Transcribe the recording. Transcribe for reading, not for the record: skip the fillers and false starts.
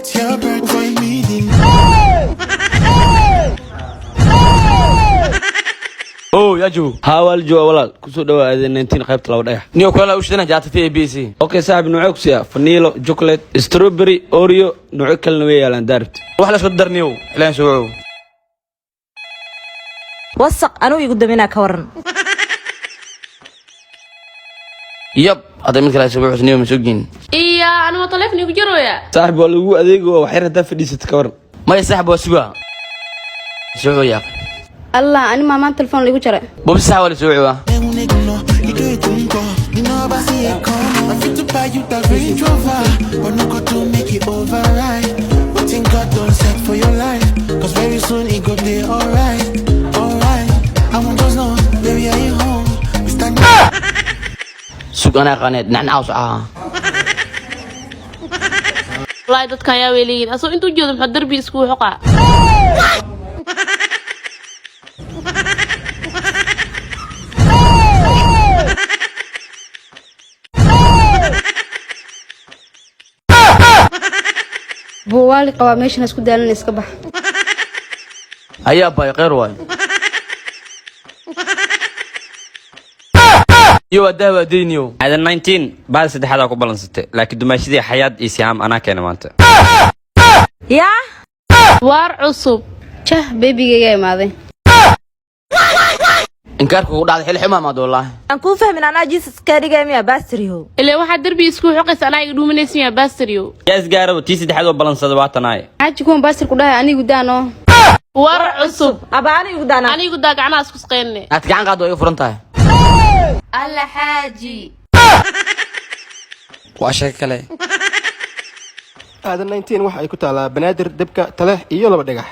It's your birthday meeting. Oh, yaa joogo? Haa, waa la joogaa walaal. Kusoo dhawaa Aadan 19, qaybta Laba Dhagax. Niyo kula u shidana jaatata A B C. Okay saaxib, noocee ku siiyaa? Vanilla, chocolate, strawberry, Oreo, noocyo kalena way yaalaan daaribta. Wax la isku dar niyow, ilaahin soo wacow. Wasaq, anuu igu daminaa, ka waran? Yab, hadda mid kale soo wacow niyow, ma soo geen. Iya, anuma taleefon igu jarooya. Saaxib, waa lagu adeego, wax yar haddaa fadhiisata, ka waran? Maya saaxib, waa sugaa soo wacow yaa. Allah, ani maamaan telefoon liigu jaray. Bobsi, saaxib, waa la soo wacowaa. I fit to buy you the Range Rover, but no go to make it override. But think God don't set for your life, 'cause very soon it go be alright, alright. I want those know, baby, are you home? We stand Sug, anaa qaaneed nacnacaw socaha. Wallaahi dadkan yaa weeleyiin, asoo intuu jeedo muxuu darbi iskugu xoqaa? Buuwaali qabaa, meeshan isku daalin, iska bax. Ayaa baay, kheyr waay iyo waa dahwa deyniyo. Aadan 19 baal saddexaad ku balansatay, laakiin dumaashadii Xayaad iyo Sihaam anaa keena maanta. Yaa? Waar cusub. Jah, beebigayga imaaday. Inkaarku kugu dhacday xilli xumaa maad wallaahi. Aan kuu fahmin, anaa Jesus kaa dhigaya miya, baastaryahow? Ilaa waxaa darbi iskugu xoqaysa anaa iga dhuumanaysa miyaa, baastaryo? Yaa isgaaraba, tii saddexaad oo balansada waa tanaaye. Xaaji, kuwan baasir ku dhahay, anigu daanoo. War cusub. Aba, ani igu daanaa. Anigu daa, gacmaha isku sqeynne. Aad gacan qaad, waa iga furan tahay. Alla xaaji. Waa sheeko kale. Aadan 19 waxa ay ku taalaa Banaadir, Debka, Taleex iyo Laba Dhagax.